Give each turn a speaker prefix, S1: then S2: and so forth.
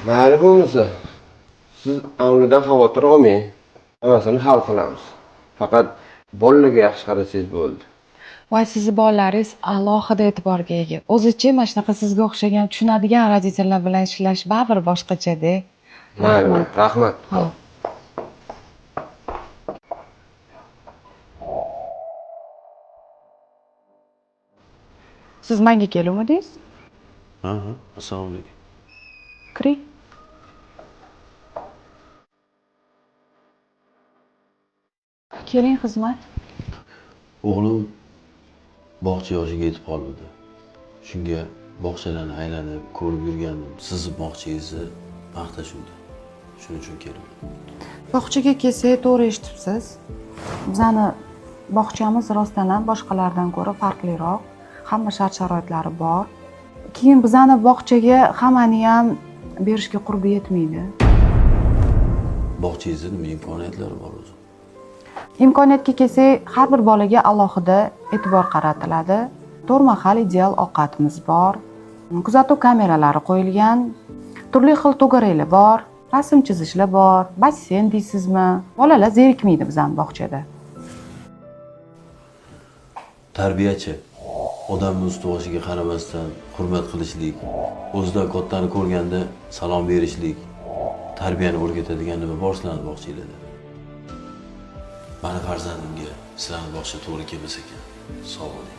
S1: Mayli bo'lmasa, siz avlidan xavotir olmang. Hammasini hal qilamiz. Faqat bolalarga yaxshi qarasangiz bo'ldi.
S2: Voy, sizni bolalaringiz alohida e'tiborga ega. O'zicha mana shunaqa sizga o'xshagan tushunadigan родительlar bilan ishlash baribir boshqacha-da.
S1: Mayli,
S2: Rahmat.
S1: rahmat.
S2: Xo'p. Siz menga keluvmidingiz?
S3: Ha, ha, assalomu alaykum.
S2: Kiring. Keling, xizmat.
S3: O'g'lim bog'cha yoshiga yetib qoldi. Shunga bog'chalarni aylanib ko'rib yurgandim. Sizni bog'changizni maqtashuvdi. Shuning uchun keldim.
S2: Bog'chaga kelsak, to'g'ri eshitibsiz. Bizani bog'chamiz rostdan ham boshqalardan ko'ra farqliroq. Hamma shart-sharoitlari bor. Keyin bizani bog'chaga hammani ham berishga qurbi yetmaydi.
S3: Bog'changizda nima imkoniyatlari bor o'zi?
S2: Imkoniyatga kelsak, har bir bolaga alohida e'tibor qaratiladi. 4 mahal ideal ovqatimiz bor. Kuzatuv kameralari qo'yilgan. Turli xil to'garaklar bor, rasm chizishlar bor, basseyn deysizmi? Bolalar zerikmaydi bizani bog'chada.
S3: Tarbiyachi odamni usti boshiga qaramasdan hurmat qilishlik, o'zidan kattani ko'rganda salom berishlik, tarbiyani o'rgatadigan nima bor sizlarni bog'changlarda? Mani farzandimga sizlarni bog'cha to'g'ri kelmas ekan. Sog' bo'ling.